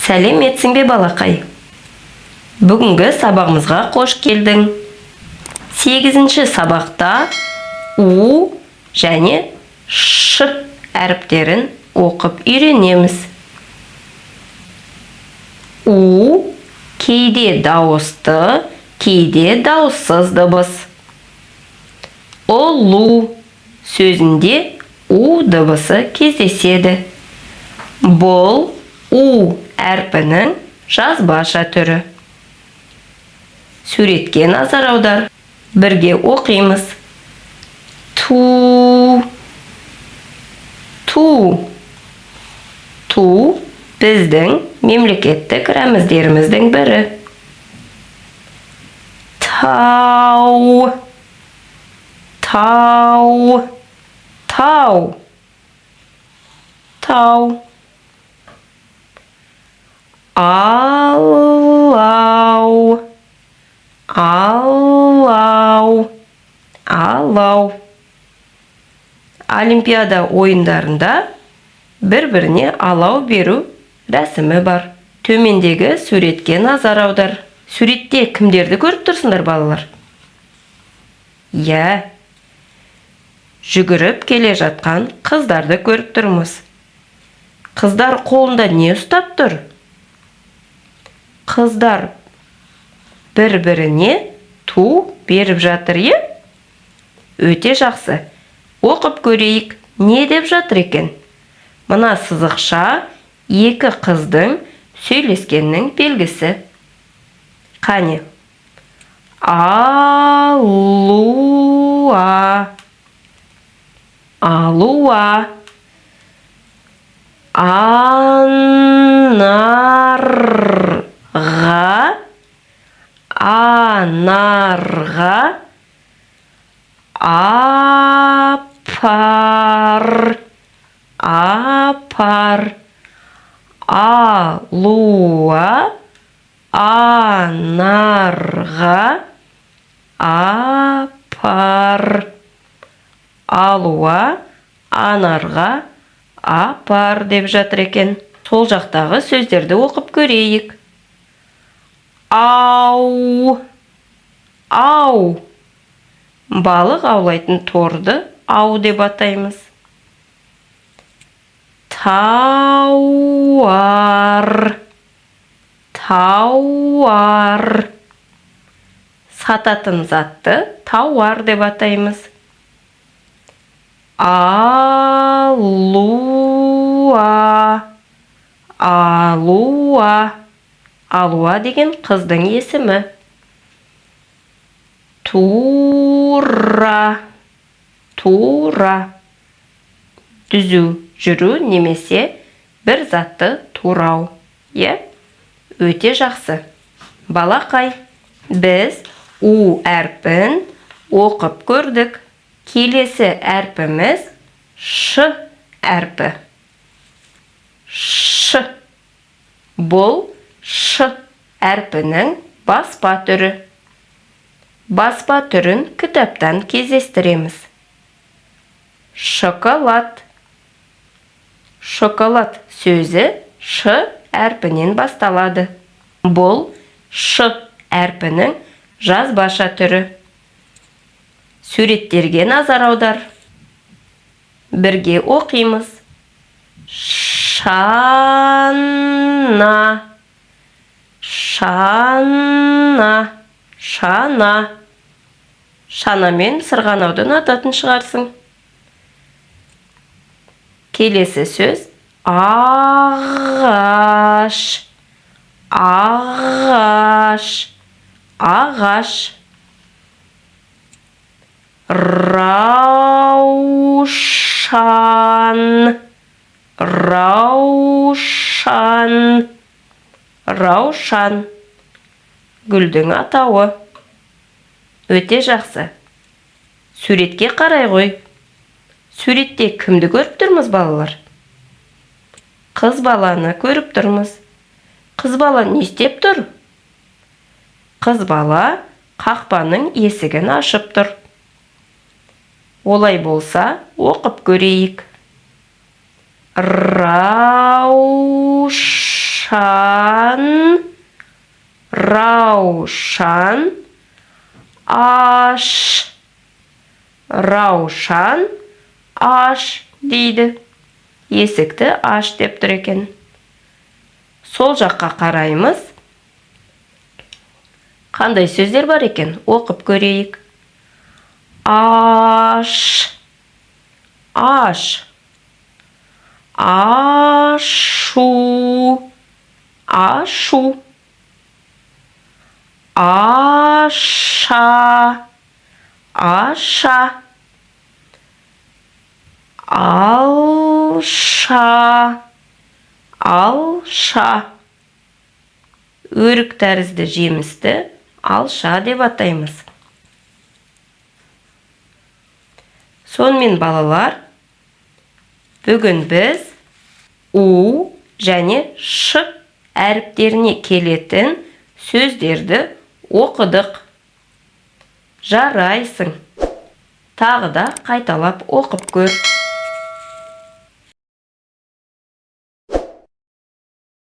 Сәлеметсің бе, балақай! Бүгінгі сабағымызға қош келдің. Сегізінші сабақта у және ш әріптерін оқып үйренеміз. У кейде дауысты, кейде дауыссыз дыбыс. «Ұлу» сөзінде у дыбысы кездеседі. Бұл у әрпінің жазбаша түрі. Суретке назар аудар. Бірге оқимыз. Ту, ту, ту — біздің мемлекеттік рәміздеріміздің бірі. Тау, тау, тау, тау. Алау, алау, алау. Олимпиада ойындарында бір-біріне алау беру рәсімі бар. Төмендегі суретке назар аудар. Суретте кімдерді көріп тұрсыңдар, балалар? Иә, жүгіріп келе жатқан қыздарды көріп тұрмыз. Қыздар қолында не ұстап тұр? Қыздар бір-біріне ту беріп жатыр, иә? Өте жақсы. Оқып көрейік, не деп жатыр екен? Мына сызықша — екі қыздың сөйлескенінің белгісі. Қане, Алуа, Алуа, Анарға, Анарға апар, апар. Алуа Анарға апар. «Алуа, Анарға апар» деп жатыр екен. Сол жақтағы сөздерді оқып көрейік. Ау, ау. Балық аулайтын торды ау деп атаймыз. Тауар, тауар. Сататын затты тауар деп атаймыз. Алуа, Алуа. Алуа деген қыздың есімі. Тура, тура. Түзу жүру немесе бір затты турау, иә? Өте жақсы, балақай! Біз у әрпін оқып көрдік. Келесі әрпіміз — ш әрпі. Ш. Бұл ш әрпінің баспа түрі. Баспа түрін кітаптан кездестіреміз. Шоколад. «Шоколад» сөзі ш әрпінен басталады. Бұл ш әрпінің жазбаша түрі. Суреттерге назар аудар. Бірге оқимыз. Шана, шана, шана. Шанамен сырғанауды ұнататын шығарсың. Келесі сөз — ағаш, ағаш, ағаш. Раушан, Раушан, Раушан — гүлдің атауы. Өте жақсы! Суретке қарай ғой. Суретте кімді көріп тұрмыз, балалар? Қыз баланы көріп тұрмыз. Қыз бала не істеп тұр? Қыз бала қақпаның есігін ашып тұр. Олай болса, оқып көрейік. Раушан. Раушан, Раушан, аш. «Раушан, аш» дейді. Есікті аш деп тұр екен. Сол жаққа қараймыз. Қандай сөздер бар екен, оқып көрейік. Аш, аш, ашу, ашу, аша, аша, алша, алша. Өрік тәрізді жемісті алша деп атаймыз. Сонымен, балалар, бүгін біз у және ш әріптеріне келетін сөздерді оқыдық. Жарайсың! Тағы да қайталап оқып көр.